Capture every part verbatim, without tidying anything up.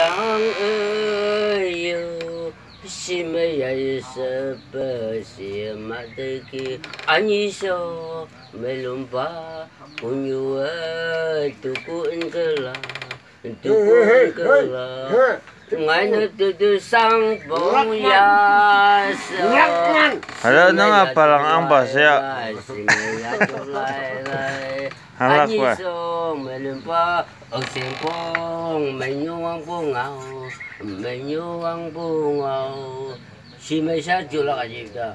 Ang ayo, si maya sepe si mateki anyi so melumpa kunyu tuku engkela tuku engkela ngai ne tutu sang pong ya se. Halo nang apa lang ang pasya. Halak wa. Anyi so melumpa. Oseng pong, menyuang pungau, menyuang pungau. Si mesa julak aja kita.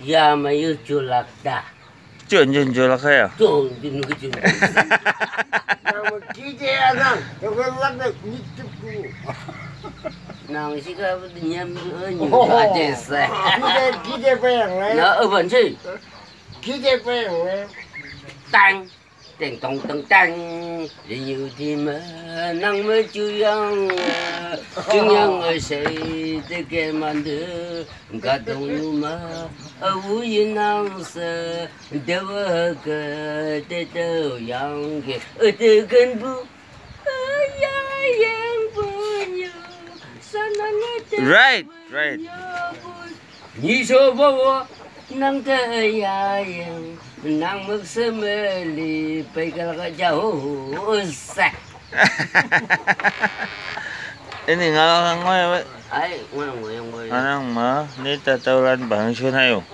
Ya mayu julak dah. Jun jun julak saya. Jun jun ke jun. Nang kije anang, tegelak dah nitip ku. Nang sika nyam nyu aja seh. Kije kije peng eh. Na aban sih. Kije peng eh. Tang. Teng tong teng tang, liu di me nang me juyang, juyang sei te ke man de, ga dong yu ma, a wu yin nang se, de we ke te te yang ke, a te ken bu, a ya yang bu yu, sa na ne te. Right, right. Ni so bo wo, nang te ya yang, nang mek se me li, pei ke la ka ja ho, se. Ini ngalang ngoy we. Ai, ngoy ngoy ngoy. Anang ma, ni tataulan bang sun hayo.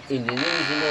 Ini ni sino.